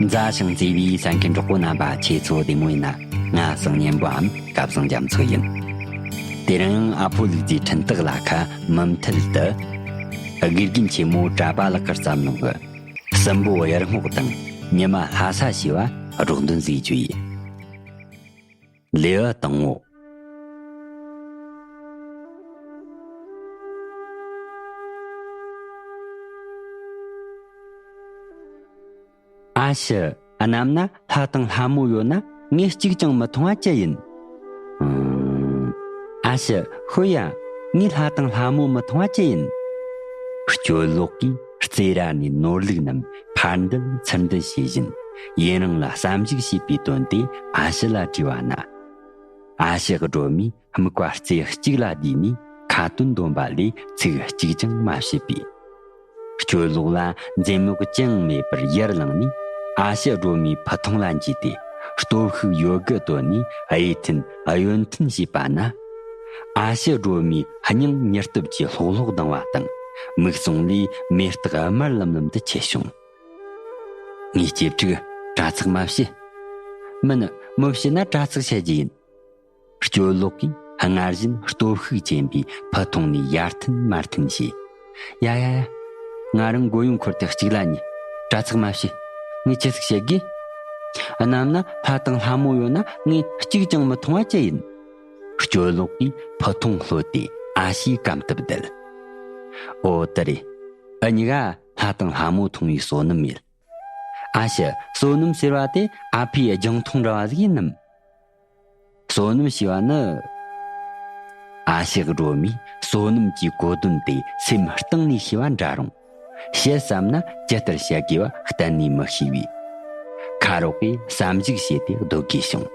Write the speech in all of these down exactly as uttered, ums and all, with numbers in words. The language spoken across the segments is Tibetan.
མཛའ་ཞིང་བརྩེ་བའི་གསན་མཁན་གྲོགས་པོ་རྣམ་པ། ཁྱེད་ཚོ་བདེ་མོ་ཡིན་ན། ང་སང་ཉན་པའམ་སྐལ་བཟང་རྒྱ་མཚོ་ཡིན། དེ་རིང་ཨ་ཕོ་ལུག་རྫིའི་འཕྲིན་སྟེགས་ལ་ཁ་མུ་མཐུད་དུ། དགེ་རྒན་ཆེན་མོ་གྲྭ་པ་ལགས་ཀྱིས་བརྩམས་གནང་གི་སྲིན་པོ་གཡུ་སྔོག་དང་ཉི་མ་ལྷ་ས་ཞེས་པ་སྒྲོག་འདོན་ཟིག་བརྗོད་ཡིན། ལེའུ་དང་པོ། ཨ་ཕྱི། གནམ་ན་ལྷ་དང་ལྷ་མོ་ཡོད་ན་ངས་གཅིག་ཀྱང་མི་མཐོང་བ་ཅི་ཡིན། ཨུམ། ཨ་ཕྱི། ཤོད་ཡ། ངས་ལྷ་དང་ལྷ་མོ་མི་མཐོང་བ་ཅི་ཡིན། སྤྱོད་ལོག་གིས་རྩེ་ར་ནས་ནོར་ལུག་རྣམས་ཕར་འདུལ་ཚུར་འདུལ་བྱེད་བཞིན། ཡུན་རིང་ལ་བསམ་གཞིག་བྱེད་པའི་དོན་དེ་ཨ་ཕྱི་ལ་དྲིས་པ་ན། ཨ་ཕྱི་སྒྲོལ་མས་སྨུག་པ་རྩེ་གཅིག་ལ་བསྡུས་ནས་ཁ་ཏོན་འདོན་པ་ལས་ཚིག་གཅིག་ཀྱང་མ་བཤད་པས། སྤྱོད་ལོག་ལ་འཛེམ་བག་ཅི་ཡང་མེད་པར་ཡར་ལངས་ནས། ཨ་ཕྱི་སྒྲོལ་མའི་ཕུ་ཐུང་ལ་འཇུས་ཏེ། སྟོབས་ཤུགས་ཡོད་དགུ་བཏོན་ནས་གཡས་འཐེན་གཡོན་འཐེན་བྱས་པ་ན། ཨ་ཕྱི་སྒྲོལ་མའི་སྙིང་མྱུར་སྟབས་ཀྱིས་ལྷོག་ལྷོག་ལྡང་བ་དང་། མིག་ཟུང་ལས་མེ་སྟག་དམར་ལམ་ལམ་དུ་མཆེད་བྱུང་། ངའི་གཅེས་ཕྲུག། དྲ་ཚིགས་མ་བྱེད། མིན། མི་བྱེད་ན་དྲ་ཚིགས་བྱེད་རྒྱུ་ཡིན། སྤྱོད་ལོག་གིས་སྔར་བཞིན་སྟོབས་ཤུགས་ཆེན་པོས་ཕུ་ཐུང་ནས་ཡར་འཐེན་མར་འཐེན་བྱས། ཡ་ཡ་ཡ། ང་རང་མགོ་ཡོམ་འཁོར་ཏེ་གཅིག་ལ་ཉལ། དྲ་ཚིགས་མ་བྱེད། ངས་ཅི་ཟིག་བཤད་དགོས། གནམ་ན་ལྷ་དང་ལྷ་མོ་ཡོད་ན་ངས་གཅིག་ཀྱང་མི་མཐོང་བ་ཅི་ཡིན། སྤྱོད་ལོག་གིས་ཕུ་ཐུང་ལྷོད་དེ་ཨ་ཕྱིའི་རྐངམ་སྟབས་བསྡད། ཨོ་དེ་རེད། འུ་གཉིས་ཀ་ལྷ་དང་ལྷ་མོ་མཐོང་བའི་བསོད་ནམས་མེད། ཨ་ཕྱི། བསོད་ནམས་ཟེར་བ་དེ་ཨ་ཕའི་རྒྱང་མཐོང་འདྲ་བ་ཟིག་ཡིན་ནམ། བསོད་ནམས་ཞེས་པ་ནི། ཨ་ཕྱི་སྒྲོལ་མས་བསོད་ནམས་ཀྱི་གོ་དོན་དེ་སེམས་གཏིང་ནས་ཤེས་པ་འདྲ་རུང་། བཤད་བསམ་ན་ཇི་ལྟར་བཤད་དགོས་པ་གཏན་ནས་མི་ཤེས་པས། ཁ་རོག་གིས་བསམ་གཞིག་བྱས་ཏེ་སྡོད་དགོས་བྱུང་།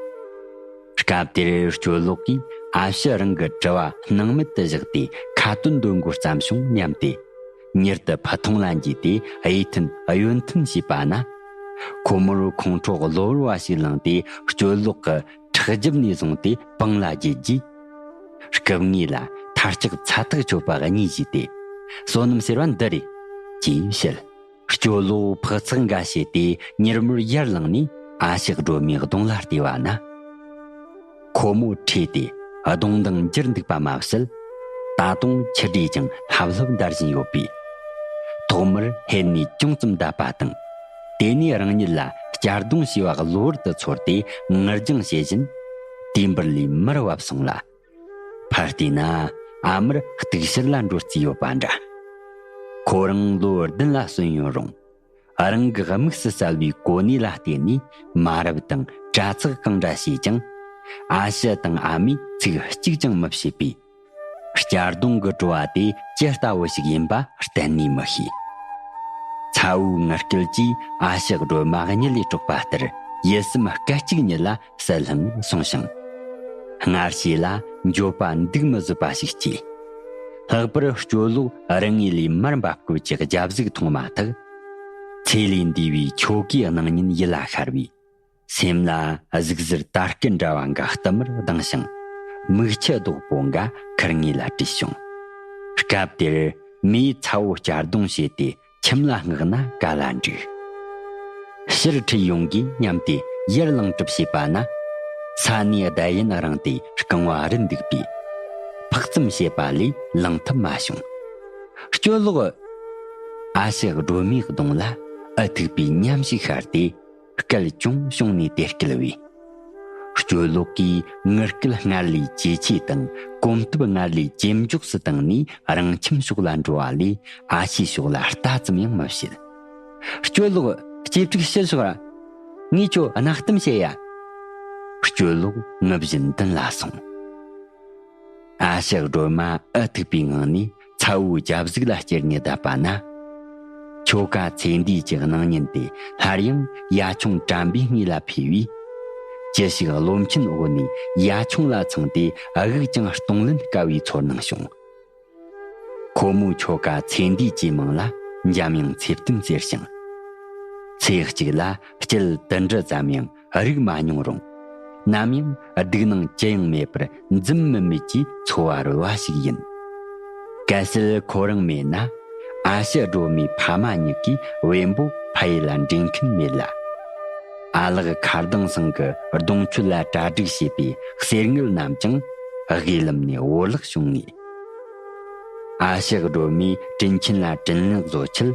སྐབས་དེར་སྤྱོད་ལོག་གིས་ཨ་ཕྱི་རང་གི་དྲི་བ་སྣང་མེད་དུ་བཞག་སྟེ་ཁ་ཏོན་འདོན་འགོ་བརྩམས་བྱུང་སྙམ་སྟེ། མྱུར་དུ་ཕུ་ཐུང་ལ་འཇུས་ཏེ་གཡས་འཐེན་གཡོན་འཐེན་བྱས་པ་ན། ཁོ་མོར་ཁོང་ཁྲོ་གློ་བུར་བ་ཞིག་ལངས་ཏེ། སྤྱོད་ལོག་གི་ཁྲག་རྒྱབ་ནས་བཟུང་སྟེ་པང་ལ་འགྱེལ་རྗེས། སྐུ་ངོས་ལ་ཐལ་ལྕག་ཚ་ཐག་ཆོད་པ་གཉིས་བྱས་ཏེ། བསོད་ནམས་ཟེར་བ་འདི་རེད། ཅེས་བཤད། སྤྱོད་ལོག་ཕག་ཚག་འགའ་བྱས་ཏེ་མྱུར་མོར་ཡར་ལངས་ནས་ཨ་ཕྱི་སྒྲོལ་མའི་གདོང་ལ་བལྟས་པ་ན། ཁོ་མོ་ཁྲོས་ཏེ་གདོང་མདངས་འགྱུར་འདུག་པ་མ་ཟད། ད་དུང་ཆུ་དྲོད་ཀྱང་ལྷབ་ལྷུབ་འདར་བཞིན་ཡོད་པས། ཐོག་མར་ཧད་ནས་ཅུང་ཙམ་བསྡད་པ་དང་། དེ་ནས་རང་ཉིད་ལ་གཅར་རྡུང་བྱས་པ་གློ་བུར་དུ་ཚོར་ཏེ་ངར་འགྱངས་བྱེད་བཞིན། དུས་འབུར་ལས་མར་བབས་སོང་ལ། ཕར་བལྟས་ན་ཨ་མར་གཏུག་བཤེར་ལ་འགྲོ་རྩིས་ཡོད་པ་འདྲ། ཁོ་རང་ལོ་བདུན་ལ་སོན་ཡོད་རུང་། རང་གི་དམིགས་སུ་བསལ་བའི་གོ་གནས་ལ་བརྟེན་ནས་མ་རབས་དང་དྲ་ཚིགས་གང་འདྲ་བྱས་ཀྱང་། ཨ་ཕྱི་དང་ཨ་མས་ཚིག་གཅིག་ཀྱང་མི་བཤད་པས། གཅར་རྡུང་གི་བྲོ་བ་དེ་ཇི་ལྟ་བུ་ཞིག་ཡིན་པ་གཏན་ནས་མི་ཤེས། ཚ་བོའི་ངར་སྐད་ཀྱིས་ཨ་ཕྱི་སྒྲོལ་མ་གཉིད་ལས་དཀྲོགས་པ་ལྟར་ཡིད་སེམས་སྐད་ཅིག་ཉིད་ལ་གསལ་ལྷང་ངེར་སོང་ཞིང་། སྔར་བྱས་ལ་འགྱོད་པ་འདུག་མི་བཟོད་པ་ཞིག་སྐྱེས། ལྷག་པར་སྤྱོད་ལོག་རང་ངོས་ལས་མར་འབབ་སྐབས་ཀྱི་རྒྱབ་གཟུགས་མཐོང་མ་ཐག། ཚེ་ལས་འདས་པའི་ཁྱོ་གའི་སྣང་བརྙན་ཡིད་ལ་ཤར་བས། སེམས་ལ་གཟུགས་གཟེར་དར་སྐུད་འདྲ་བ་འགའ་གཏུམ་མོར་ལྡིང་ཞིང་། མིག་ཆུ་རྡོག་པོ་འགའ་ཁུར་ངོས་ལ་བྲིས་བྱུང་། སྐབས་དེར་མོས་ཚ་བོ་གཅར་རྡུང་བྱས་ཏེ་ཁྱིམ་ལ་མངགས་ན་ག་ལ་འགྲིག། ཕྱིར་ཁྲིད་ཡོང་གི་སྙམ་སྟེ་ཡར་ལངས་གྲབས་བྱས་པ་ན། ས་ནས་བརྡ་ཡིན་རིང་དེ་རྐང་བ་རིལ་འདུག་པས། ཕག་ཙམ་བྱས་པ་ལས་ལངས་ཐབས་མ་བྱུང་། སྤྱོད་ལོག་ཨ་ཕྱི་སྒྲོལ་མའི་གདོང་ལ་ཨ་ཐུག་པའི་ཉམས་ཤིག་ཤར་ཏེ། སྐད་ཅུང་བྱུང་ནས་དེ་སྐད་བས། སྤྱོད་ལོག་གིས་ངུ་སྐད་སྔར་ལས་ཇེ་ཆེ་དང་གོམ་སྟབས་སྔར་ལས་ཇེ་མགྱོགས་སུ་བཏང་ནས་རང་ཁྱིམ་ཕྱོགས་ལ་འགྲོ་བ་ལས་ཨ་ཕྱིའི་ཕྱོགས་ལ་ལྟ་ཙམ་ཡང་མི་བྱེད། སྤྱོད་ལོག་གཅེས་ཕྲུག་ཕྱིར་ཤོག་ར། ངས་ཁྱོད་གནའ་གཏམ་བཤད་ཡ། སྤྱོད་ལོག་ངུ་བཞིན་མདུན་ལ་སོང་། ཨ་ཕྱི་སྒྲོལ་མ་ཨ་ཐུག་པའི་ངང་ནས་ཚ་བོའི་རྒྱབ་གཟུགས་ལ་ཅེར་ནས་བསྡད་པ་ན། ཁྱོ་ག་ཚེ་འདིའི་གི་སྣང་བརྙན་དེ་སླར་ཡང་ཡ་ཆུང་དྲན་པའི་ངོས་ལ་འཕེལ་བས། ཅི་ཞིག་རློམ་ཆེན་འོག་ནས་ཡ་ཆུང་ལ་ཚང་སྟེ་དབུགས་ཀྱང་གཏོང་ལེན་དཀའ་བའི་ཚོར་སྣང་བྱུང་། ཁོ་མོའི་ཁྱོ་ག་ཚེ་འདིའི་ཇེ་མང་ལ་འཇམ་དབྱངས་ཚེ་བརྟན་ཟེར་ཞིང་། ཚེ་གཅིག་ལ་སྐྱིད་དུ་འདྲི་ཙམ་ཡང་རིག་མ་མྱོང་རུང་། ནམ་ཡང་སྡུག་སྣང་ཅི་ཡང་མེད་པར་འཛུམ་དམུལ་དམུལ་གྱིས་འཚོ་བ་རོལ་བ་ཞིག་ཡིན། གལ་སྲིད་ཁོ་རང་མེད་ན། ཨ་ཕྱི་སྒྲོལ་མའི་ཕ་མ་གཉིས་ཀྱིས་བེམ་པོ་ཕ་ཡུལ་ལ་འདྲེན་མཁན་མེད་ལ། ཨ་ལགས་མཁར་ལྡིང་ཚང་གི་གདུང་མཆོད་ལ་གྲ་སྒྲིག་བྱས་པའི་གསེར་དངུལ་རྣམས་ཀྱང་དབུས་ལམ་ནས་འོར་བརླག་བྱུང་ངེས། ཨ་ཞེ་སྒྲོལ་མས་དྲིན་ཆེན་ལ་དྲིན་ལན་གཟོ་ཆེད་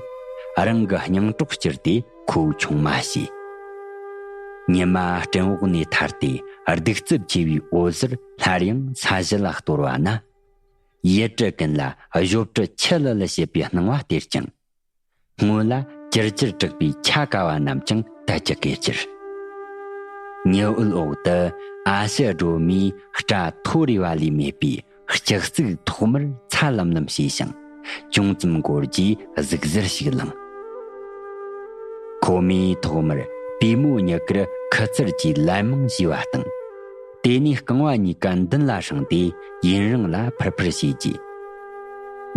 རང་གི་སྙིང་གྲོགས་བསྐྱུར་ཏེ་ཁོ་ཆུང་མ་བྱས། ཉི་མ་སྤྲིན་འོག་ནས་ཐར་ཏེ་གདུག་རྩུབ་ཆེ་བའི་འོད་ཟེར་སླར་ཡང་ས་གཞི་ལ་གཏོར་བ་ན། ཡུལ་གྲུ་ཀུན་ལ་གཞོབ་གྲུ་ཆུ་ལི་ལི་བྱེད་པའི་སྣང་བ་སྟེར་ཅིང་། སྔོན་ལ་ཅིར་ཅིར་གྲགས་པའི་ཆ་ག་བ་རྣམས་ཀྱང་ད་ཅི་གེ་གྱུར། ཉི་འོད་འོག་ཏུ་ཨ་ཞེ་སྒྲོལ་མའི་སྐྲ་ཐོ་རེ་བ་ལས་མེད་པའི་ལྕགས་རྩིག་ཐོག་མར་ཚ་ལམ་ལམ་བྱས་ཤིང་། ཅུང་ཙམ་འགོར་རྗེས་ཟུག་གཟེར་ཞིག་ལངས། ཁོ་མོས་ཐོག་མར་པུས་མོ་གཉིས་ཀར་ཁུ་ཚུར་གྱིས་ལད་མང་བྱས་པ་དང་། དེ་ནས་རྐང་བ་གཉིས་ཀ་མདུན་ལ་བསྲིངས་ཏེ་ཡུན་རིང་ལ་ཕུར་ཕུར་བྱས་རྗེས།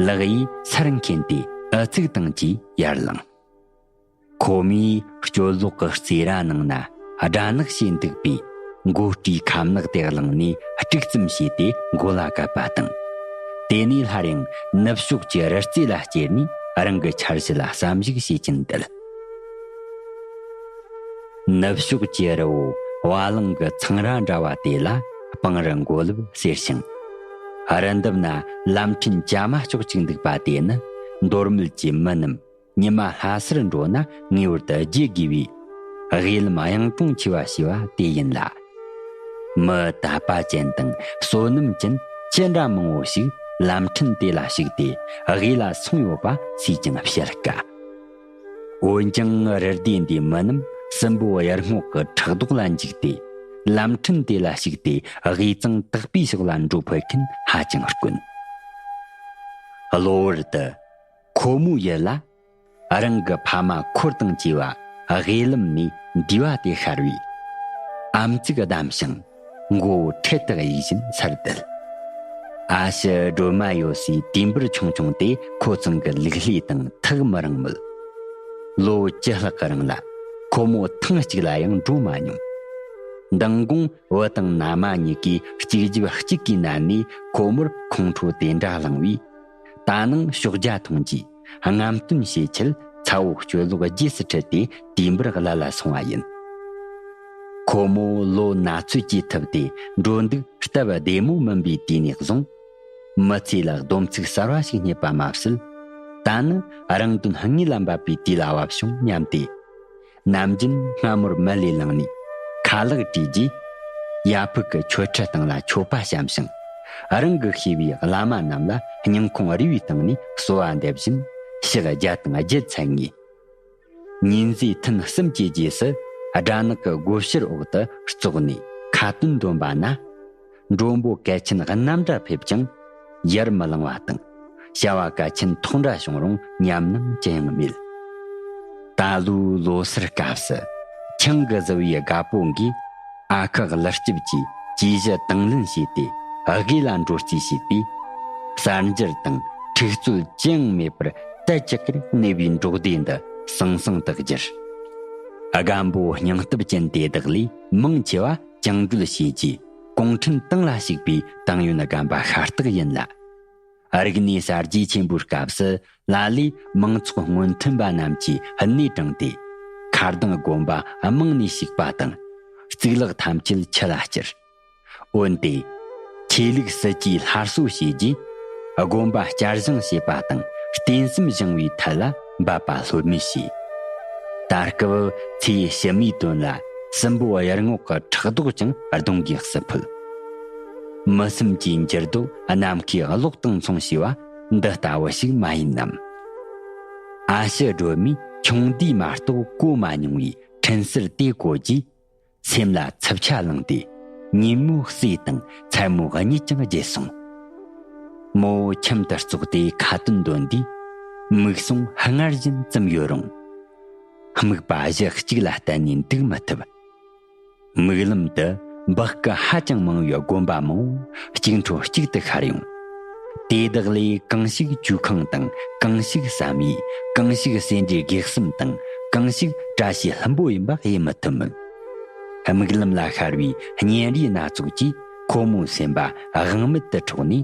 ལག་གཡས་སར་འཁྱེན་ཏེ་ཨུ་ཚུགས་བཏང་རྗེས་ཡར་ལངས། ཁོ་མོས་སྤྱོད་ལོག་གི་རྩེ་ར་ནང་ན་སྦྲ་ནག་བྱས་འདུག་པའི་མགོ་དཀྲིས་ཁམ་ནག་དེ་བླངས་ནས་དཀྲུག་ཙམ་བྱས་ཏེ་མགོ་ལ་བཀབ་པ་དང་། དེ་ནས་སླར་ཡང་ནུབ་ཕྱོགས་ཀྱི་རི་རྩེ་ལ་བསྐྱལ་ནས་རང་གི་འཆར་གཞི་ལ་བསམ་གཞིག་བྱེད་ཀྱིན་བསྡད། ནུབ་ཕྱོགས་ཀྱི་རི་བོ་བ་ལང་གི་ཚང་ར་འདྲ་བ་དེ་ལ་སྤང་རི་མགོ་ལེབ་སེར་ཞིང་། རི་འདབས་ན་ལམ་ཕྲན་ཇ་མ་ཅོག་ཅིག་འདུག་པ་དེ་ནི་མདོ་སྨད་ཀྱི་མི་རྣམས་ཉི་མ་ལྷ་སར་འགྲོ་ན་ངེས་པར་དུ་བརྗེད་དགོས་པའི་དབུས་ལམ་གཡུང་དྲུང་ཆེ་བ་ཞེས་པ་དེ་ཡིན་ལ། མི་དད་པ་ཅན་དང་བསོད་ནམས་ཅན་ཅི་འདྲ་མང་བོ་ཞིག་ལམ་ཕྲན་དེ་ལ་ཞུགས་ཏེ་དབུས་ལ་སོང་ཡོད་པ་སུས་ཀྱང་བཤད་དཀའ། འོན་ཀྱང་རི་སྡེ་འདིའི་མི་རྣམས་སྲིན་པོ་གཡུལ་རྔོག་གི་ཕྲག་དོག་ལ་འཇིགས་ཏེ་ལམ་ཕྲན་དེ་ལ་ཞུགས་ཏེ་དབུས་གཙང་དག་པའི་ཕྱོགས་ལ་འགྲོ་ཕོད་མཁན་ཧ་ཅང་དཀོན། གློ་བུར་དུ་ཁོ་མོའི་ཡིད་ལ་རང་གི་ཕ་མ་འཁོར་དང་བཅས་པ་དབུས་ལམ་ནས་འདུས་པ་དེ་ཤར་བས། ཨམ་གཙིགས་བསྡམས་ཤིང་མགོ་བོ་འཕྲེད་དུ་གཡུགས་བཞིན་སར་བསྡད། ཨ་ཞེ་སྒྲོལ་མ་ཡོད་སའི་དུས་འབུར་ཆུང་ཆུང་དེ་ཁོ་ཚང་གི་ལུག་ལྷས་དང་ཐག་མི་རིང་མོད། ལོ་བཅུ་ལྷག་གི་རིང་ལ་ཁོ་མོ་ཐེངས་གཅིག་ལ་ཡང་འགྲོ་མ་མྱོང་། མདང་དགོང་བུ་དང་མནའ་མ་གཉིས་ཀས་གཅིག་རྒྱབ་གཅིག་གིས་མནན་ནས་ཁོ་མོར་ཁོང་ཁྲོ་དེ་འདྲ་བསླངས་པས། ད་ནངས་ཕྱོགས་རྒྱ་ཐོན་རྗེས་རྔམ་སྟོན་བྱེད་ཆེད་ཚ་བོ་སྤྱོད་ལོག་རྗེས་སུ་ཁྲིད་དེ་དུས་འབུར་བླ་ལ་སོང་བ་ཡིན། ཁོ་མོ་ལོ་ན་ཚོད་ཀྱིས་ཐུབ་སྟེ་འགྲོ་འདུག་སྟབས་བདེ་མོ་མིན་པའི་དུས་ནས་བཟུང་། མི་ཚེ་ལ་སྡོམ་ཚིག་གསར་བ་ཞིག་རྙེད་པ་མ་ཟད། ད་ནི་རང་དོན་དངོས་ལ་འབབ་པའི་དུས་ལ་བབ་བྱུང་སྙམ་སྟེ། ནམ་རྒྱུན་སྔ་མོར་མལ་ལས་ལངས་ནས་ཁ་ལག་བཀྲུས་རྗེས། ཡ་ཕུག་གི་མཆོད་ཁྲི་སྟེང་ལ་མཆོད་པ་བཤམས་ཤིང་། རང་གིས་ཤེས་པའི་བླ་མ་རྣམས་ལ་སྙིང་ཁོང་རུས་པའི་སྟེང་ནས་གསོལ་བ་འདེབས་བཞིན་ཕྱག་བརྒྱ་དང་བརྒྱད་ཚད་ངེས། ཉིན་མཚན་ཐུན་གསུམ་གྱི་རྗེས་སུ་སྦྲ་ནག་གི་སྒོ་ཕྱིར་འོག་ཏུ་བཙོག་ནས་ཁ་ཏོན་འདོན་པ་ན། མགྲོན་པོ་གལ་ཆེན་རྣམ་འདྲ་ཕེབས་ཀྱང་ཡར་མི་ལང་བ་དང་། བྱ་བ་གལ་ཆེན་ཐོག་འདྲ་བྱུང་རུང་ཉམས་སྣང་ཅི་ཡང་མེད། ད་ལོའི་ལོ་སར་སྐབས་སུ་ཆང་གིས་བཟི་བའི་རྒད་པོ་འགས་ཨ་ཁུ་ཀླུ་སྐྱིབས་ཀྱིས་ཇུས་གཞི་དང་ལེན་བྱས་ཏེ་དབུས་ལ་འགྲོ་རྩིས་བྱས་པས། གསར་འགྱུར་དང་འཁྲུག་རྩོད་ཅི་ཡང་མེད་པར་དལ་ཅིག་གིར་གནས་པའི་འབྲོག་སྡེ་འདི་ཟང་ཟིང་དུ་གྱུར། རྒན་པོ་སྙིང་སྟོབས་ཅན་དེ་དག་ལས་མང་ཆེ་བ་བཅིངས་འགྲོལ་བྱས་རྗེས་གུང་ཁྲན་ཏང་ལ་ཞུགས་པའི་ཏང་ཡོན་རྒན་པ་ཤ་སྟག་ཡིན་ལ། རིག་གནས་གསར་བརྗེ་ཆེན་པོའི་སྐབས་སུ་ལ་ལས་མང་ཚོགས་སྔོན་ཐོན་པ་རྣམས་ཀྱིས་སྣེ་དྲངས་ཏེ་མཁར་ལྡིང་དགོན་པ་རྨང་ནས་བཤིག་པ་དང་གཙུག་ལག་ཐམས་ཅད་ཆུ་ལ་བསྐྱུར། འོན་ཏེ། ཆོས་ལུགས་སྲིད་ཇུས་སླར་གསོ་བྱས་རྗེས། དགོན་པ་བསྐྱར་བཞེངས་བྱས་པ་དང་བརྟན་སེམས་བཞེངས་པའི་ཐད་ལ་འབད་པ་ལྷོད་མེད་བྱས། ད་སྐབས་ཚེ་ཕྱི་མའི་དོན་ལ་སྲིན་པོ་གཡུལ་རྔོག་གི་ཕྲག་དོག་ཀྱང་གདོང་གིས་བསུ་ཕོད། མི་སེམས་ཀྱི་འགྱུར་ལྡོག་ནམ་མཁའི་གློག་དང་མཚུངས་ཞེས་པ་འདི་ལྟ་བུ་ཞིག་མ་ཡིན་ནམ། ཨ་ཞེ་སྒྲོལ་མས་ཆུང་དུས་མ་གཏོགས་གོ་མ་མྱོང་བའི་འཕྲིན་གསར་དེ་གོ་རྗེས། སེམས་ལ་འཚུབ་ཆ་ལངས་ཏེ། ཉིན་མོའི་ཟས་དང་མཚན་མོའི་གཉིད་ཀྱང་བརྗེད་སོང་། མོ་ཁྱིམ་དུ་བཙོག་སྟེ་ཁ་ཏོན་འདོན་དུས། མིག་ཟུང་སྔར་བཞིན་བཙུམ་ཡོད་རུང་། སྨུག་པ་གཞི་གཅིག་ལ་གཏད་ནས་འདུག་མི་ཐུབ། མིག་ལམ་དུ་འབག་སྐུ་ཧ་ཅང་མང་བའི་དགོན་པ་མང་བོ་གཅིག་འཕྲོ་གཅིག་ཏུ་ཤར་ཡོང་། དེ་དག་ལས་གང་ཞིག་ཇོ་ཁང་དང་གང་ཞིག་བསམ་ཡས། གང་ཞིག་སེ་འབྲས་དགེ་གསུམ་དང་གང་ཞིག་བཀྲ་ཤིས་ལྷུན་པོ་ཡིན་པ་དབྱེ་མི་ཐུབ་མོད། མིག་ལམ་ལ་ཤར་བའི་བརྙན་རིས་སྣ་ཚོགས་ཀྱིས་ཁོ་མོའི་སེམས་པ་དབང་མེད་དུ་འཕྲོག་ནས།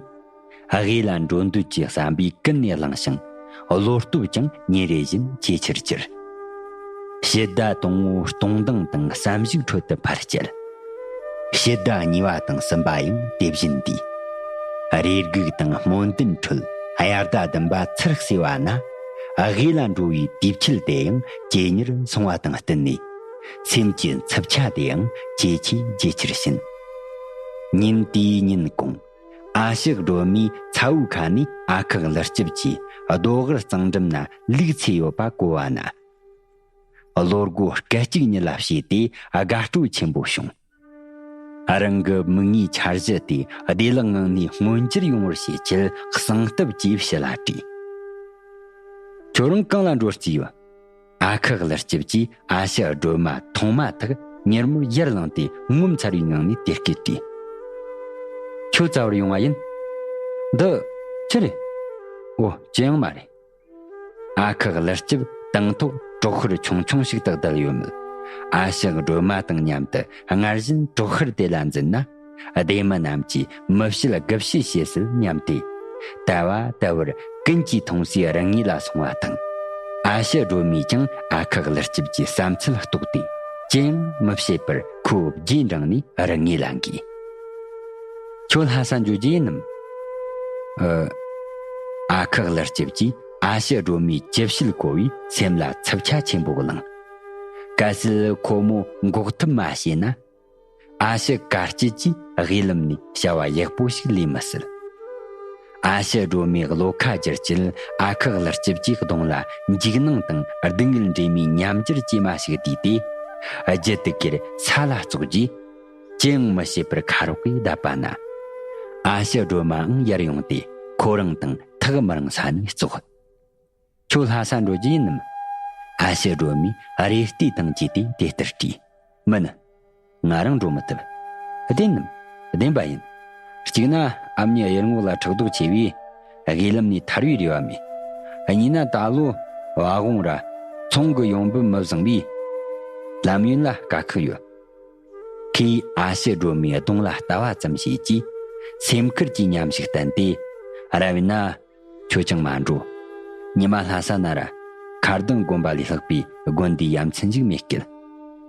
དབུས་ལ་འགྲོ་འདོད་ཀྱི་བསམ་པས་ཀུན་ནས་བསླངས་ཤིང་བློ་སྟོབས་ཀྱང་ཉིན་རེ་བཞིན་ཇེ་ཆེར་གྱུར། ཕྱི་ཟླ་དང་པོའི་སྟོང་ལྡང་དང་བསམ་གཞིག་ཁྲོད་དུ་ཕར་བསྐྱལ། ཕྱི་ཟླ་གཉིས་པ་དང་གསུམ་པ་ཡང་དེ་བཞིན་དུས། རེ་སྒུག་དང་སྨོན་འདུན་ཁྲོད་དབྱར་ཟླ་བདུན་པ་ཚུར་བསུས་པ་ན། དབུས་ལ་འགྲོ་བའི་དུས་ཆད་དེ་ཡང་ཇེ་ཉེར་སོང་བ་དང་བསྟུན་ནས། སེམས་ཀྱི་འཚུབ་ཆ་དེ་ཡང་ཇེ་ཆེ་ཇེ་ཆེར་ཕྱིན། ཉིན་དེའི་ཉིན་གུང་། ཨ་ཞེ་སྒྲོལ་མས་ཚ་བོའི་ཁ་ནས་ཨ་ཁུ་ཀླུ་སྐྱིབས་ཀྱིས་རྡོ་སྒར་གཙང་འགྲམ་ན་ལུག་འཚོས་ཡོད་པ་གོ་བ་ན། བློ་སྒོ་སྐད་ཅིག་ཉིད་ལ་ཕྱེས་ཏེ་དགའ་སྤྲོ་ཆེན་པོ་བྱུང་། རང་གི་མིག་སྔའི་འཆར་གཞི་དེ་བདེ་བླག་ངང་ནས་མངོན་འགྱུར་ཡོང་བར་བྱེད་ཆེད་གསང་ཐབས་ཀྱིས་ཕྱི་ལ་དྲིས། ཁྱོད་རང་གང་ལ་འགྲོ་རྩིས་ཡོད། ཨ་ཁུ་ཀླུ་སྐྱིབས་ཀྱིས་ཨ་ཞེ་སྒྲོལ་མ་མཐོང་མ་ཐག་མྱུར་མོར་ཡར་ལངས་ཏེ་ངོ་མཚར་བའི་ངང་ནས་དེ་སྐད་དྲིས། ཁྱོད་རྩ་བར་ཡོང་བ་ཡིན། འདི་ཆི་རེད། འོ་ཅི་ཡང་མ་རེད། ཨ་ཁུ་ཀླུ་སྐྱིབས་དང་ཐོག་གྲོག་ཤར་ཆུང་ཆུང་ཞིག་ཏུ་བསྡད་ཡོད་མོད། ཨ་ཞེ་སྒྲོལ་མ་དང་མཉམ་དུ་སྔར་བཞིན་གྲོག་ཤར་དེ་ལ་འཛུལ་ན། སྡེ་མི་རྣམས་ཀྱིས་མི་བཤད་དགུ་བཤད་བྱེད་སྲིད་སྙམ་སྟེ། ད་བ་ད་བར་ཀུན་གྱིས་མཐོང་སའི་རི་ངོས་ལ་སོང་བ་དང་། ཨ་ཞེ་སྒྲོལ་མས་ཀྱང་ཨ་ཁུ་ཀླུ་སྐྱིབས་ཀྱི་བསམ་ཚུལ་རྟོགས་ཏེ། ཅི་ཡང་མི་བཤད་པར་ཁོའི་རྗེས་འབྲངས་ནས་རི་ངོས་ལ་འགོས། ཁྱོད་ལྷ་ས་འགྱོ་རྒྱུ་ཡིན་ནམ། ཨ། ཨ་ཁུ་ཀླུ་སྐྱིབས་ཀྱིས་ཨ་ཞེ་སྒྲོལ་མའི་ཅི་བཤད་གོ་བས་སེམས་ལ་འཚུབ་ཆ་ཆེན་པོ་བསླངས། གལ་སྲིད་ཁོ་མོ་འགོག་ཐབས་མ་བྱས་ན། ཨ་ཞེ་དཀའ་སྤྱད་ཀྱིས་དབུས་ལམ་ནས་བྱ་བ་ཡག་པོ་ཞིག་ལས་མི་སྲིད། ཨ་ཞེ་སྒྲོལ་མའི་བློ་ཁ་བསྒྱུར་ཆེད་ཨ་ཁུ་ཀླུ་སྐྱིབས་ཀྱི་གདོང་ལ་འཇིགས་སྣང་དང་སྡུག་བསྔལ་འདྲེས་མའི་མཉམ་སྦྱར་སྐྱེས་མ་ཞིག་བསྡུས་ཏེ། རྒྱུད་དུ་གྱུར་ས་ལ་བཙོག་རྗེས། ཅི་ཡང་མི་བྱེད་པར་ཁ་རོག་གིས་བསྡད་པ་ན། ཨ་ཞེ་སྒྲོལ་མའང་ཡར་ཡོང་སྟེ་ཁོ་རང་དང་ཐག་མི་རིང་ས་ནས་བཙོག། ཁྱོད་ལྷ་ས་འགྲོ་རྒྱུ་ཡིན་ནམ། ཨ་ཞེ་སྒྲོལ་མས་རེ་ལྟོས་དང་བཅས་ཏེ་དེ་ལྟར་དྲིས། མིན། ང་རང་འགྲོ་མི་ཐུབ། བདེན་ནམ། བདེན་པ་ཡིན། གཅིག་ན་ཨ་མྱེས་གཡུ་རྔོག་ལ་ཕྲག་དོག་ཆེ་བས། དབུས་ལམ་ནས་ཐར་བའི་རེ་བ་མེད། གཉིས་ན་ད་ལོ་བ་དགུང་ར་ཚོང་གི་ཡོང་འབབ་མི་བཟང་བས། ལམ་ཡུན་ལ་དཀའ་ཁག་ཡོད། ཁོས་ཨ་ཞེ་སྒྲོལ་མའི་གདོང་ལ་ལྟ་བ་ཙམ་བྱས་རྗེས། སེམས་ཁུར་གྱིས་ཉམས་ཤིག་བསྟན་ཏེ། རབ་ཡིན་ན། ཁྱོད་ཀྱང་མ་འགྲོ། ཉི་མ་ལྷ་ས་ན་ར། མཁར་ལྡིང་དགོན་པ་ལས་ལྷག་པའི་དགོན་སྡེའི་ཡ་མཚན་ཞིག་མེད་སྐད།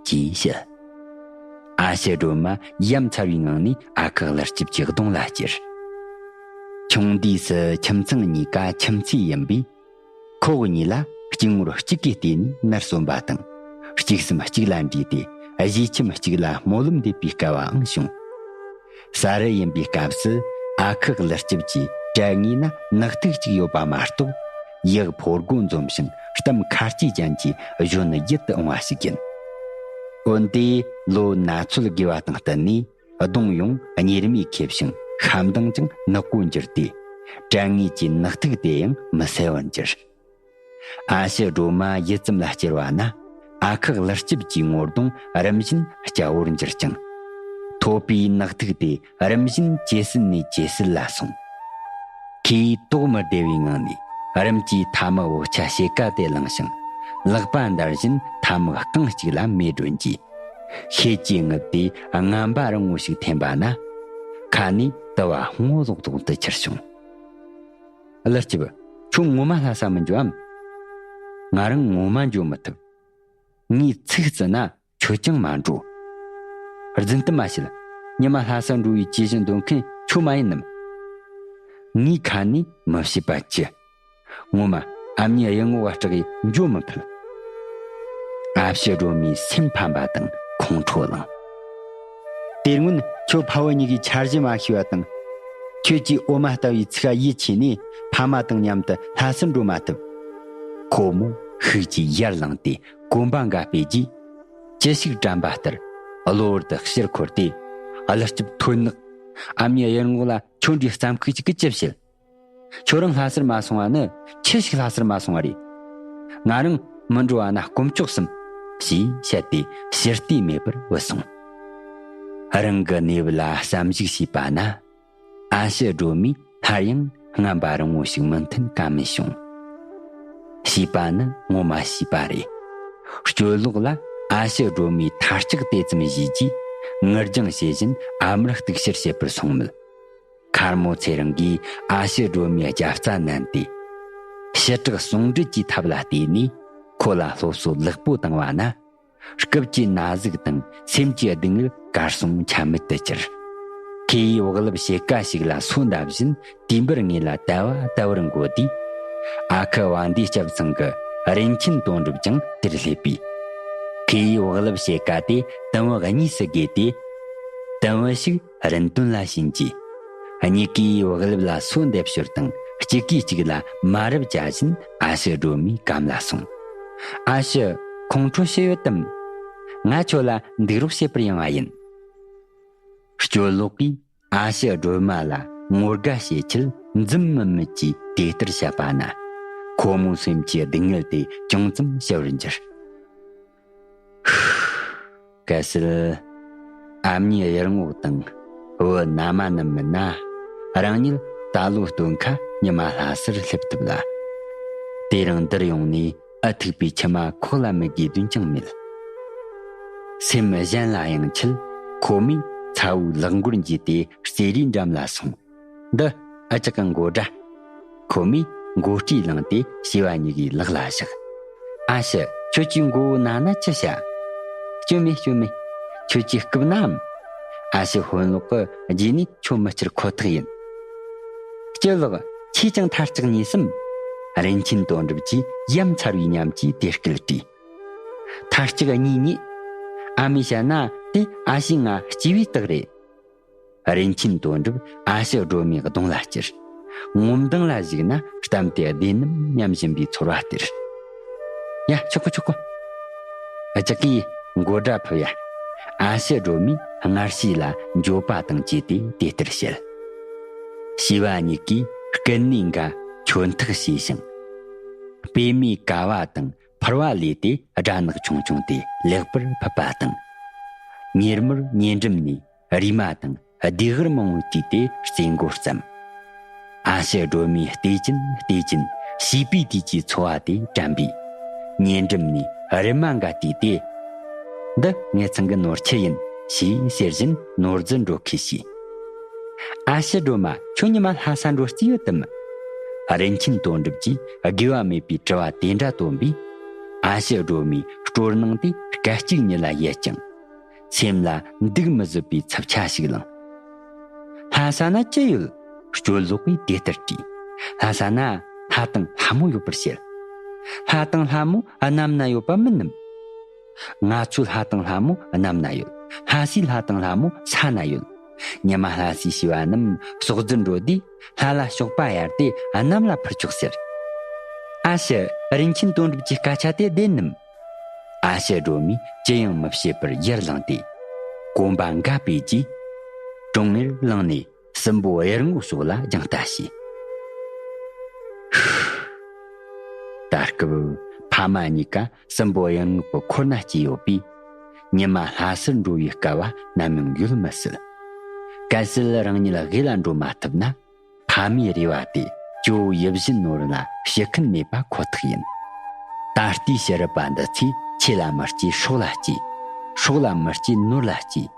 ཅེས་བཤད། ཨ་ཞེ་སྒྲོལ་མ་ཡ་མཚར་བའི་ངང་ནས་ཨ་ཁུ་ཀླུ་སྐྱིབས་ཀྱི་གདོང་ལ་ཅེར། ཆུང་དུས་སུ་ཁྱིམ་ཚང་གཉིས་ཀ་ཁྱིམ་མཚེས་ཡིན་པས། ཁོ་བོ་གཉིས་ལ་གཅིག་ངོར་གཅིག་གིས་བལྟས་ནས་ནར་སོན་པ་དང་། གཅིག་སེམས་གཅིག་ལ་འདྲེས་ཏེ་གཞིས་ཁྱིམ་གཅིག་ལ་སྨོན་ལམ་འདེབས་པའི་སྐལ་བའང་བྱུང་། ས་རུ་ཡིན་པའི་སྐབས་སུ་ཨ་ཁུ་ཀླུ་སྐྱིབས་ཀྱི་གྲལ་ངོས་ན་ནག་ཐིག་ཅིག་ཡོད་པ་མ་གཏོགས། ཡག་ཕོ་རྒོད་འཛོམས་ཤིང་གཏམ་ཁ་ལྕེ་ཅན་གྱི་གཞོན་ནུ་ཡིད་དུ་འོང་བ་ཞིག་ཡིན། འོན་ཏེ་ལོ་ན་ཚོད་རྒས་པ་དང་བསྟུན་ནས། གདོང་ཡོངས་གཉེར་མས་ཁེབས་ཤིང་ཤ་མདངས་ཀྱང་ནག་པོ་འགྱུར་ཏེ། གྲལ་ངོས་ཀྱི་ནག་ཐིག་དེ་ཡང་མི་གསལ་བར་འགྱུར། ཨ་ཞེ་སྒྲོལ་མ་ཡུད་ཙམ་ལ་ཅེར་བ་ན། ཨ་ཁུ་ཀླུ་སྐྱིབས་ཀྱི་ངོ་གདོང་རིམ་བཞིན་སྐྱ་བོར་འགྱུར་ཅིང་། ཐོད་པའི་ནག་ཐིག་དེ་རིམ་བཞིན་ཇེ་སིལ་ནས་ཇེ་སིལ་ལ་སོང་། ཁོས་དོགས་མི་བདེ་བའི་ངང་ནས་རིམ་གྱིས་ཐ་མག་བག་ཆ་ཕྱེད་ཀ་དེ་བླངས་ཤིང་། ལག་པ་འདར་བཞིན་ཐ་མག་རྐང་གཅིག་ལ་མེ་སྒྲོན་གྱིས། ཤེད་ཀྱིས་རྔུབ་སྟེ་རྔམ་པ་རིང་བོ་ཞིག་འཐེན་པ་ན། ཁ་ནས་དུ་བ་སྔོ་ལོག་ལོག་ཏུ་འཁྱིལ་བྱུང་། ཀླུ་སྐྱིབས། ཁྱོད་ངོ་མ་ལྷ་ས་མི་འགྱོ་འམ། ང་རང་ངོ་མ་འགྱོ་མི་ཐུབ། ངས་ཚིག་བརྩི་ན་ཁྱོད་ཀྱང་མ་འགྲོ། རྫུན་གཏམ་མ་བྱེད། ཉི་མ་ལྷ་ས་འགྲོ་བའི་གྱོད་གཞི་འདོན་མཁན་ཁྱོད་མ་ཡིན་ནམ། ངའི་ཁ་ནས་མི་བཤད་པ་ཅི། ངོ་མ་ཨ་མྱེས་གཡུ་རྔོག་བ་སྐྲག་གིས་འགྱོ་མི་ཕོད། ཨ་ཞེ་སྒྲོལ་མས་སེམས་ཕམ་པ་དང་ཁོང་ཁྲོ་ལངས། དེ་སྔོན་ཁྱོད་ཕ་བུ་གཉིས་ཀྱི་འཆར་གཞི་མ་ཤེས་པ་དང་། ཁྱོད་ཀྱིས་འོ་མ་ལྟ་བུའི་ཚིག་ཡིད་ཆེས་ནས་ཕ་མ་དང་མཉམ་དུ་ལྷ་སར་འགྲོ་མ་ཐུབ། ཁོ་མོ་ཤུགས་ཀྱིས་ཡར་ལངས་ཏེ་གོམ་པ་འགའ་སྤོས་རྗེས། ཅི་ཞིག་དྲན་པ་ལྟར་གློ་བུར་དུ་ཕྱིར་འཁོར་ཏེ། ཀླུ་སྐྱིབས་ཐོན་ནག་ཨ་མྱེས་གཡུ་རྔོག་ལ་ཁྱོད་འདྲའི་རྩམ་ཁུག་ཅིག་གིས་ཅི་བྱེད། ཁྱོད་རང་ལྷ་སར་མ་སོང་བ་ནི་ཁྱི་ཞིག་ལྷ་སར་མ་སོང་བ་རེད། ང་རང་མི་འགྲོ་བ་ན་དཀོན་མཆོག་གསུམ། ཞེས་བཤད་དེ་ཕྱིར་བལྟས་མེད་པར་བུད་སོང་། རང་གི་གནས་བབ་ལ་བསམ་གཞིག་བྱས་པ་ན། ཨ་ཞེ་སྒྲོལ་མས་སླར་ཡང་རྔམ་པ་རིང་བོ་ཞིག་མུ་མཐུད་ཀ་མིན་བྱུང་། བྱིས་པ་ནི་ངོ་མ་བྱིས་པ་རེད། སྤྱོད་ལོག་ལ་ཨ་ཞེ་སྒྲོལ་མའི་མཐའ་ལྕགས་དེ་ཙམ་བཞེས་རྗེས། ངུར་སྦྱང་བྱེད་བཞིན་ཨ་མར་གཏུག་བཤེར་བྱེད་པར་སོང་མོད། མཁར་མོ་ཚེ་རིང་གིས་ཨ་ཞེ་སྒྲོལ་མའི་རྒྱབ་རྩ་མནན་ཏེ། ཞི་དྲག་ཟུང་འབྲེལ་གྱི་ཐབས་ལ་བརྟེན་ནས། ཁོ་ལ་སློབ་གསོ་ལེགས་པོ་བཏང་བ་ན། སྐབས་ཀྱི་ན་ཟུག་དང་སེམས་ཀྱི་སྡུག་བསྔལ་གར་སོང་ཆ་མེད་དུ་གྱུར། ཁོ་ཡིས་བག་ལེབ་ཕྱེད་ཀ་ཞིག་ལ་སོ་འདབ་བཞིན་དུས་འབུར་ངོས་ལ་དལ་བ་དལ་བུར་འགོད་དུས། ཨ་ཁུ་བ་འདིའི་སྐྱབས་ཚང་གི་རིན་ཆེན་དོན་གྲུབ་ཀྱང་དེར་སླེབས་པས། ཁོ་ཡིས་བག་ལེབ་ཕྱེད་ཀ་དེ་དུམ་བུ་གཉིས་སུ་བགོས་ཏེ། དུམ་བུ་ཞིག་རིན་དོན་ལ་བྱིན་གྱིས། གཉིས་ཀས་བག་ལེབ་ལ་སོ་འདེབས་ཞོར་དང་གཅིག་གིས་གཅིག་ལ་མ་རབས་བྱ་བཞིན་ཨ་ཞེ་སྒྲོལ་མའི་གམ་ལ་སོང་། ཨ་ཞེ། ཁོང་ཁྲོ་ཞེ་ཡོད་དམ། ང་ཁྱོད་ལ་འདུག་རོགས་བྱེད་པར་ཡོང་བ་ཡིན། སྤྱོད་ལོག་གིས་ཨ་ཞེ་སྒྲོལ་མ་ལ་ངོ་དགའ་བྱེད་ཆེད་འཛུམ་དམུལ་དམུལ་གྱིས་དེ་ལྟར་བཤད་པ་ན། ཁོ་མོའི་སེམས་ཀྱི་སྡུག་བསྔལ་དེ་ཅུང་ཙམ་ཞི་བར་འགྱུར། གལ་སྲིད། ཨ་མྱེས་གཡུ་རྔོག་དང་བུ་ན་མ་རྣམས་མིན་ན། རང་ཉིད་ད་ལོའི་སྟོན་ཁ་ཉི་མ་ལྷ་སར་སླེབས་ཐུབ་ལ། དེ་རིང་འདིར་ཡོང་ནས་ཨ་ཐུག་པའི་མཆི་མ་ཁོག་ལ་མི་དགོས་དོན་ཅང་མེད། སེམས་གཞན་ལ་གཡེང་ཆེད་ཁོ་མོས་ཚ་བོའི་ལག་མགོར་འཇུས་ཏེ་རྩེ་རིའི་འགྲམ་ལ་སོང་། འདི་ཨ་ཅག་གི་མགོ་སྒྲ། ཁོ་མོས་མགོ་དཀྲིས་བླངས་ཏེ་བྱིས་པ་གཉིས་ཀའི་ལག་ལ་བཞག་ཨ་ཞེ། ཁྱོད་ཀྱིས་མགོ་བོ་ན་ན་ཅི་བྱ། སྐྱོན་མེད། སྐྱོན་མེད། ཁྱོད་ཀྱིས་རྐུབ་ནའམ། ཨ་ཞེ་ཧོན་ལོག་གི་རྗེས་ནས་ཁྱོད་མི་ཁྱེར་ཁོ་ཐག་ཡིན། སྐྱིད་ལགས། ཁྱེད་ཀྱང་ཐ་ལྕག་ཉོས་སམ། རིན་ཆེན་དོན་གྲུབ་ཀྱིས་ཡ་མཚར་བའི་ཉམས་ཀྱིས་དེ་སྐད་དྲིས། ཐ་ལྕག་གཉིས་ཉོས། ཨ་མས་བཤད་ན་དེ་ཨ་ཞེ་ང་སྐྱེས་པའི་རྟགས་རེད། རིན་ཆེན་དོན་གྲུབ་ཨ་ཞེ་སྒྲོལ་མའི་གདོང་ལ་ཅེར། ངོ་མདངས་ལ་གཞིགས་ན་གཏམ་དེ་བདེན་ནམ་སྙམ་བཞིན་པའི་ཚོར་བ་སྟེར། ཡ། ཆོག་གོ། ཆོག་གོ། ཨ་ཅག་གིས་མགོ་སྒྲ་ཕུབ་ཡ། ཨ་ཞེ་སྒྲོལ་མས་སྔར་བྱས་ལ་འགྱོད་པ་དང་བཅས་ཏེ་དེ་ལྟར་བཤད། བྱིས་པ་གཉིས་ཀས་སྐུ་སྣེ་འགའ་མཆོད་ཐག་བྱས་ཤིང་། པད་མའི་ཀ་བ་དང་ཕུར་བ་ལས་ཏེ་སྦྲ་ནག་ཆུང་ཆུང་དེ་ལེགས་པར་ཕུབ་པ་དང་། ཉེར་མོར་ཉེ་འགྲམ་ནས་རིལ་མ་དང་ལྡེ་གུར་མང་བོ་བཀྲུས་ཏེ་རྩེ་མགོར་བརྩམས། ཨ་ཞེ་སྒྲོལ་མས་བལྟས་ཀྱིན་བལྟས་ཀྱིན་བྱིས་པའི་དུས་ཀྱི་ཚོར་བ་དེ་དྲན་པས། ཉེ་འགྲམ་ནས་རིལ་མ་འགའ་བཀྲུས་ཏེ། འདི་ངེད་ཚང་གི་ནོར་ཁྱི་ཡིན་ཞེས་ཟེར་བཞིན་ནོར་རྫི་འགྲོ་ཁུལ་བྱས། ཨ་ཞེ་སྒྲོལ་མ། ཁྱོད་ཉི་མ་ལྷ་ས་འགྲོ་རྩིས་ཡོད་དམ། རིན་ཆེན་དོན་གྲུབ་ཀྱིས་དགོས་པ་མེད་པའི་དྲི་བ་དེ་འདྲ་བཏོན་པས། ཨ་ཞེ་སྒྲོལ་མའི་སྤྲོ་སྣང་དེ་སྐད་ཅིག་ཉིད་ལ་ཡལ་ཅིང་། སེམས་ལ་འདུག་མི་བཟོད་པའི་འཚུབ་ཆ་ཞིག་ལངས། ལྷ་ས་ན་ཅི་ཡོད། སྤྱོད་ལོག་གིས་དེ་ལྟར་དྲིས། ལྷ་ས་ན་ལྷ་དང་ལྷ་མོ་ཡོད་པར་བཤད། ལྷ་དང་ལྷ་མོ་གནམ་ན་ཡོད་པ་མིན་ནམ། ང་ཚོའི་ལྷ་དང་ལྷ་མོ་གནམ་ན་ཡོད། ལྷ་སའི་ལྷ་དང་ལྷ་མོ་ས་ན་ཡོད། ཉི་མ་ལྷ་སའི་བྱིས་པ་རྣམས་ཟོག་རྫི་འགྲོ་དུས་ལྷ་ལ་ཞོགས་པ་གཡར་ཏེ་གནམ་ལ་འཕུར་ཆོག་ཟེར། ཨ་ཞེ། རིན་ཆེན་དོན་གྲུབ་ཀྱི་སྐད་ཆ་དེ་བདེན་ནམ། ཨ་ཞེ་སྒྲོལ་མས་ཅི་ཡང་མི་བཤད་པར་ཡར་ལངས་ཏེ། གོམ་པ་འགའ་སྤོས་རྗེས། དྲུང་ངེར་ལངས་ནས་སྲིན་པོ་གཡུ་རྔོག་སོགས་ལ་རྒྱང་ལྟ་བྱས། ད་སྐབས་ཕ་མ་གཉིས་ཀ་སྲིན་པོ་གཡུ་རྔོག་གི་འཁོར་ན་སྐྱེས་ཡོད་པས། ཉི་མ་ལྷ་སར་འགྲོ་བའི་སྐལ་བ་ནམ་ཡང་ཡོད་མི་སྲིད། གལ་སྲིད་རང་ཉིད་དབུས་ལ་འགྲོ་མ་ཐུབ་ན། ཕ་མའི་རེ་བ་དེ་ཇོ་བོ་ཡིད་བཞིན་ནོར་བུ་ལ་ཞུ་མཁན་མེད་པ་ཁོ་ཐག་ཡིན། ད་ལྟའི་ཕྱི་རབས་པ་འདི་ཚོས་ཆོས་ལ་མི་སྐྱེ་སྲོག་ལ་སྐྱེ། སྲོག་ལ་མི་སྐྱེ་ནོར་ལ་སྐྱེ།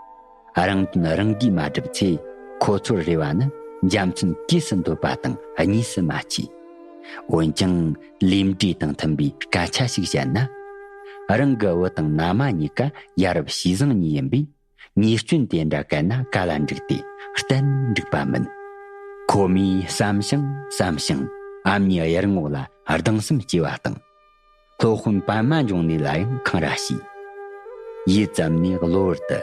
རང་དོན་རང་གིས་མ་སྒྲུབ་ཚེ། ཁོ་ཚོར་རེ་བ་ནི་འཇའ་ཚོན་གོས་སུ་འདོད་པ་དང་གཉིས་སུ་མ་མཆིས། འོན་ཀྱང་ལས་འབྲས་དང་མཐུན་པའི་སྐད་ཆ་ཞིག་བཤད་ན། རང་གི་བུ་དང་མནའ་མ་གཉིས་ཀ་ཡ་རབས་བྱས་བཟང་གཉིས་ཡིན་པས། ཉེས་སྐྱོན་དེ་འདྲ་བཀལ་ན་ག་ལ་འགྲིག་སྟེ་གཏན་འགྲིག་པ་མིན། ཁོ་མོས་བསམ་ཞིང་བསམ་ཞིང་ཨ་མྱེས་གཡུ་རྔོག་ལ་སྡང་སེམས་སྐྱེ་བ་དང་། སློབ་དཔོན་པདྨ་འབྱུང་གནས་ལ་ཡང་འཁང་ར་བྱས། ཡུད་ཙམ་ནས་གློ་བུར་དུ་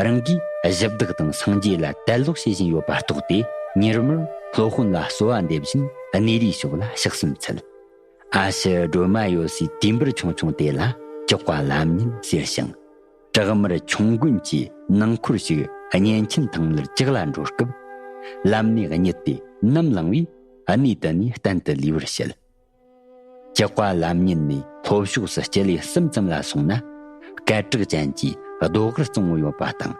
རང་གིས་གཞི་བདག་དང་སངས་རྒྱས་ལ་དད་ལོག་བྱེད་བཞིན་ཡོད་པ་རྟོགས་ཏེ། མྱུར་མོར་སློབ་དཔོན་ལ་གསོལ་བ་འདེབས་བཞིན་གནས་རིའི་ཕྱོགས་ལ་གཤེགས་སུ་འཚལ། ཨ་ཞེ་སྒྲོལ་མ་ཡོད་སའི་དུས་འབུར་ཆུང་ཆུང་དེ་ལ་ཀྱག་པ་ལམ་ཉིལ་ཟེར་ཞིང་། བྲག་དམར་ཆུང་དགོན་གྱི་ནང་འཁོར་ཞིག་གཉན་ཆེན་ཐང་ལར་ཀྱག་ལ་འགྲོ་སྐབས། ལམ་ནས་གཉིད་དེ་ནམ་ལངས་པས་གནས་དེ་ནས་གཏན་དུ་ལུས་པར་བཤད། ཀྱག་པ་ལམ་ཉིལ་ནས་ལྷོ་ཕྱོགས་སུ་སྤྱི་ལེ་གསུམ་ཙམ་ལ་སོང་ན། སྐད་གྲགས་ཅན་གྱི་རྡོ་སྒར་གཙང་བོ་ཡོད་པ་དང་།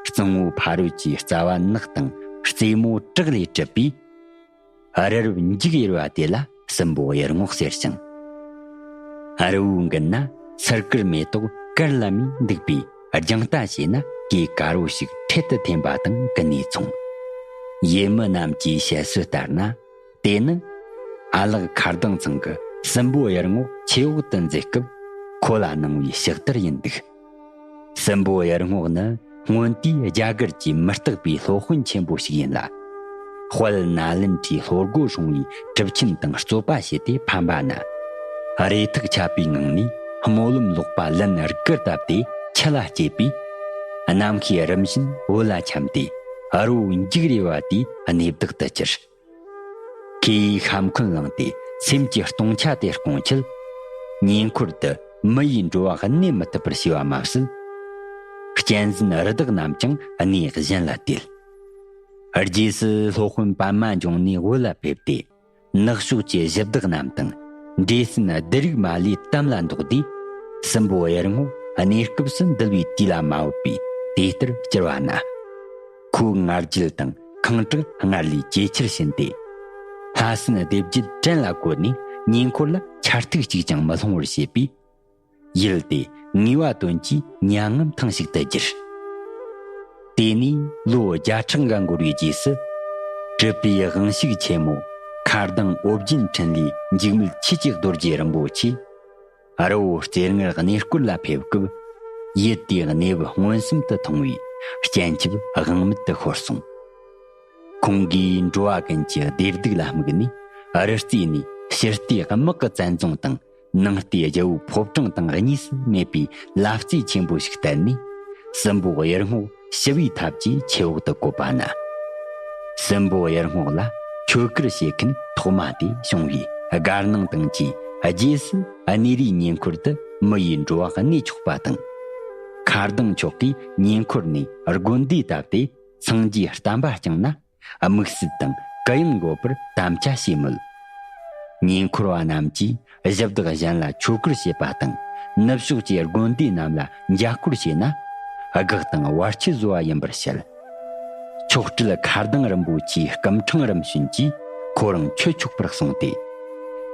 གཙང་བོའི་ཕ་རོལ་གྱི་རྩ་བ་ནགས་དང་རྩེ་མོ་བྲག་ལས་གྲུབ་པས། རི་རབ་འཇིགས་ཡེར་བ་དེ་ལ་སྲིན་པོ་གཡུ་རྔོག་ཟེར་ཞིང་། རི་བོའི་མགུལ་ན་སིར་ཀར་མེ་ཏོག་དཀར་ལམ་མེ་འདུག་པས། རྒྱང་ལྟ་བྱས་ན་གོས་དཀར་བོ་ཞིག་འཕྲེད་དུ་འཐེན་པ་དང་ཀུན་ནས་མཚུངས། ཡུལ་མི་རྣམས་ཀྱི་བཤད་སྲོལ་ལྟར་ན། དེ་ནི་ཨ་ལགས་མཁར་ལྡིང་ཚང་གི་ སྲིན་པོ་གཡུ་རྔོག་ཆུ་འོག་ཏུ་འཛེགས་སྐབས་ཁོ་ལ་གནང་བའི་ཕྱག་དར་ཡིན་འདུག། སྲིན་པོ་གཡུ་རྔོག་ནི་སྔོན་དུས་རྒྱ་གར་གྱི་མུ་སྟེགས་པའི་སློབ་དཔོན་ཆེན་པོ་ཞིག་ཡིན་ལ། དཔལ་ནཱ་ལེནྡྲའི་ལྷོ་སྒོ་སྲུང་བའི་གྲུབ་ཆེན་དང་རྩོད་པ་བྱས་ཏེ་ཕམ་པ་ན། རེ་ཐག་ཆད་པའི་ངང་ནས་སྨོན་ལམ་ལོག་པ་ལན་དགུ་བཏབ་སྟེ་ཆུ་ལ་སྐྱེས་པས། རྣམ་ཤེས་རིམ་བཞིན་བོད་ལ་འཁྱམས་ཏེ་རི་བོ་འཇིགས་རེ་བ་དེའི་གནས་བདག་ཏུ་གྱུར། ཁོས་ཤ་འཁོན་བླངས་ཏེ་སེམས་ཀྱི་སྟོང་ཆ་དེ་སྐོང་ཆེད། ཉེ་འཁོར་དུ་མི་ཡི་འགྲོ་བ་གནས་མི་ཐུབ་པར་བྱས་པ་མ་ཟད། གཅན་གཟན་རི་དྭགས་རྣམས་ཀྱང་གནས་གཞན་ལ་དེད། རྗེས་སུ་སློབ་དཔོན་པདྨ་འབྱུང་གནས་བོད་ལ་ཕེབས་ཏེ། ནག་ཕྱོགས་ཀྱི་གཞི་བདག་རྣམས་དང་འདྲེ་སྲིན་སྡུད་རིགས་མ་ལུས་དམ་ལ་འདོགས་དུས། སྲིན་པོ་གཡུ་རྔོག་གནས་སྐབས་སུ་འདུལ་བའི་དུས་ལ་མ་བབས་པས་དེ་ལྟར་གྱུར་པ་ན། ཁོའི་ང་རྒྱལ་དང་ཁེངས་དྲེགས་སྔར་ལས་ཇེ་ཆེར་ཕྱིན་ཏེ། ལྷ་སྲིན་སྡེ་བརྒྱད་བྲན་ལ་བཀོལ་ནས་ཉེ་འཁོར་ལ་ཆར་ཐིགས་གཅིག་ཀྱང་མི་ལྷུང་བར་བྱས་པས། ཡུལ་དེ་ངེས་པ་དོན་གྱི་མྱ་ངམ་ཐང་ཞིག་ཏུ་གྱུར། དེ་ནས་ལོ་བརྒྱ་ཕྲག་འགའ་འགོར་བའི་རྗེས་སུ། གྲུབ་པའི་དབང་ཕྱུག་ཆེན་མོ་མཁའ་ལྡིང་ཨོ་རྒྱན་འཕྲིན་ལས་འཇིགས་མེད་ཆོས་ཀྱི་རྡོ་རྗེ་རིན་པོ་ཆེ། རི་བོ་རྩེ་ལྔར་གནས་སྐོར་ལ་ཕེབས་སྐབས། ཡུལ་དེའི་གནས་བབ་མངོན་སུམ་དུ་མཐོང་བས་སྤྱན་ཆབ་དབང་མེད་དུ་ཤོར་སོང་། ཁོང་གིས་འགྲོ་བ་ཀུན་གྱི་བདེ་སྡུག་ལ་དམིགས་ནས་རི་རྩེ་ནས་ཕྱིར་ལྟས་དམག་གི་བཙན་རྫོང་དང་ནང་ལྟས་རྒྱལ་པོའི་ཕོ་བྲང་དང་གཉིས་སུ་མེད་པའི་ལབ་རྩེ་ཆེན་པོ་ཞིག་བསྟན་ནས། སྲིན་པོ་གཡུ་རྔོག་ཞི་བའི་ཐབས་ཀྱིས་ཆུ་འོག་ཏུ་བཀོད་པ་ན། སྲིན་པོ་གཡུ་རྔོག་ལ་ཆོས་སྐོར་བྱེད་མཁན་ཐོག་མ་དེ་བྱུང་བས། དགར་སྣང་དང་བཅས་རྗེས་སུ་གནས་རིའི་ཉེ་འཁོར་དུ་མི་ཡི་འགྲོ་བ་གནས་ཆོག་པ་དང་། མཁའ་ལྡིང་མཆོག་གིས་ཉེ་འཁོར་ནས་དགོན་སྡེ་བཏབ་སྟེ་སངས་རྒྱས་བསྟན་པ་བསྐྱངས་ན། དམིགས་བསལ་དང་གུ་ཡངས་དགོས་པར་དམ་བཅའ་བྱས་མོད། ཉེ་འཁོར་བ་རྣམས་ཀྱིས་གཞི་བདག་གཞན་ལ་ཆོས་སྐོར་བྱེད་པ་དང་ནུབ་ཕྱོགས་ཀྱི་དགོན་སྡེ་རྣམས་ལ་འཇབ་རྒོལ་བྱས་ན། དགག་དང་བར་ཆད་བཟོ་བ་ཡིན་པར་བཤད། མཆོག་སྤྲུལ་མཁའ་ལྡིང་རིན་པོ་ཆེའི་སྐུ་ཕྲེང་རིམ་བྱོན་གྱིས་ཁོ་རང་ཆོས་ཆོག་པར་གསུངས་ཏེ།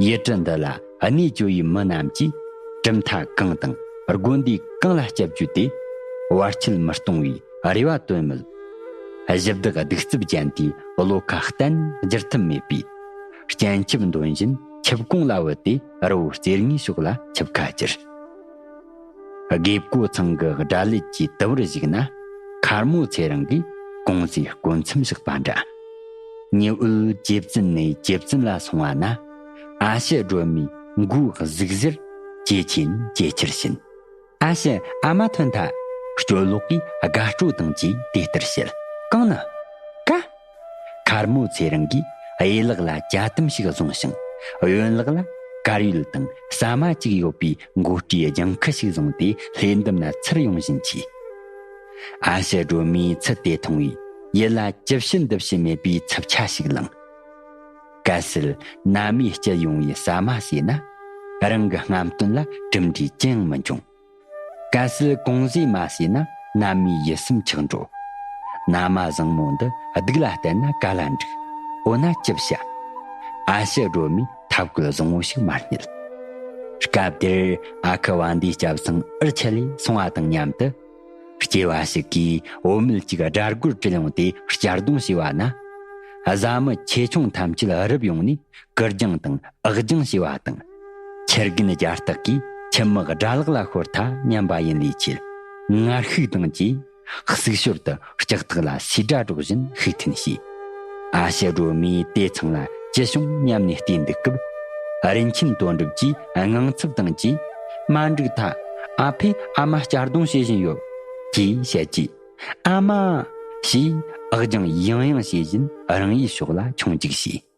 ཡུལ་གྲུ་འདི་ལ་གནས་བཅུ་ཡི་མི་རྣམས་ཀྱིས་གྲུབ་མཐའ་གང་དང་དགོན་སྡེ་གང་ལ་སྐྱབས་བཅོལ་ཏེ་བར་ཆད་མི་གཏོང་བའི་རེ་བ་བཏོན་མོད། གཞི་བདག་གདུག་རྩུབ་ཅན་དེའི་བློ་ཁ་གཏན་བསྒྱུར་ཐབས་མེད་པས། སྤྱན་ཆབ་འདོན་བཞིན་ཆིབས་གོང་ལ་བུད་དེ་རི་བོ་རྩེ་ལྔའི་ཕྱོགས་ལ་ཆིབས་ཁ་བསྒྱུར། དགེ་བསྐོས་ཚང་གི་དགྲ་ལུས་ཀྱི་དུ་བར་བཞུགས་ན། མཁར་མོ་ཚེ་རིང་གིས་གོང་ཟས་བསྐོལ་མཚམས་བཞག་པ་འདྲ། ཉི་འོད་ཇེ་བཙུན་ནས་ཇེ་བཙུན་ལ་སོང་བ་ན། ཨ་ཕྱི་སྒྲོལ་མའི་མགོའི་གཟུགས་གཞིར་ཇེ་ཆེ་ནས་ཇེ་ཆེར་ཕྱིན། ཨ་ཕྱི། ཨ་མ་ཐོན་ཐལ། སྐྱོ་ལོག་གིས་དགའ་སྤྲོ་དང་བཅས་དེ་ལྟར་བཤད། གང་ན། ཀ། མཁར་མོ་ཚེ་རིང་གིས་གཡས་ལག་ལ་ཇ་དམ་ཞིག་བཟུང་ཞིང་གཡོན་ལག་ལ་དཀར་ཡོལ་དང་ཟ་མ་གཅིག་ཡོད་པའི་མགོ་སྤྲེའི་ལྗང་ཁུ་ཞིག་བཟུང་སྟེ་ལྷས་འདེམས་ན་ཚུར་ཡོང་བཞིན་མཆིས། ཨ་ཕྱི་སྒྲོལ་མས་ཚུལ་དེ་མཐོང་བས་ཡིད་ལ་ཅི་བྱེད་འདི་བྱེད་མེད་པའི་འཚབ་ཆ་ཞིག་ལངས། གལ་སྲིད་མནའ་མས་སྐྱེལ་ཡོང་བའི་ཟ་མ་ཟོས་ན། རང་གི་རྔམ་སྟོན་ལ་གྲུབ་འབྲས་ཅི་ཡང་མི་འབྱུང་། གལ་སྲིད་གོང་ཟོས་མ་ཟོས་ན་མནའ་མའི་ཡིད་སེམས་ཆག་འགྲོ། མནའ་མ་བཟང་མོ་འདི་སྡུག་ལ་གཏད་ན་ག་ལ་འགྲིག། འོ་ན་ཅི་བྱ། ཨ་ཕྱི་སྒྲོལ་མས་ཐབས་བཀོད་བཟང་བོ་ཞིག་མ་རྙེད། སྐབས་དེར་ཨ་ཁུ་བ་འདིའི་སྐྱབས་ཚང་ཨུར་ཆི་ལས་སོང་བ་དང་མཉམ་དུ། སྐྱེས་པ་ཞིག་གིས་བུད་མེད་ཅིག་དགྲ་རྒོལ་སྤྲད་ཡོང་སྟེ་གཅར་རྡུང་བྱས་པ་ན། བཟའ་མི་ཆེ་ཆུང་ཐམས་ཅད་རུབ་ཡོང་ནས་གུར་རྒྱང་དང་འུག་རྒྱང་བྱས་པ་དང་། ཁྱི་རྒན་རྒྱ་སྟག་གིས་ཁྱི་མི་དགྲ་ལག་ལ་ཤོར་ཐལ་སྙམ་པ་ཡིན་ལས་ཆེད། ངར་ཤུགས་དང་བཅས་ཟུག་ཞོར་དུ་ལྕགས་ཐག་ལ་སེ་དགྲ་སྒྲོག་བཞིན་ཤུགས་འཐེན་བྱས། ཨ་ཕྱི་སྒྲོལ་མས་དེ་ཚང་ལ་ཅི་བྱུང་སྙམ་ནས་བལྟས་འདུག་སྐབས། རིན་ཆེན་དོན་གྲུབ་ཀྱིས་དངངས་འཚབ་དང་བཅས། མ་འགྲིག་ཐལ། ཨ་ཕས་ཨ་མ་གཅར་རྡུང་བྱེད་བཞིན་ཡོད། ཅེས་བཤད་རྗེས། ཨ་མ། ཞེས་འུག་རྒྱང་ཡང་ཡང་བྱེད་བཞིན་རང་ཡུལ་ཕྱོགས་ལ་མཆོང་རྒྱུག་བྱས།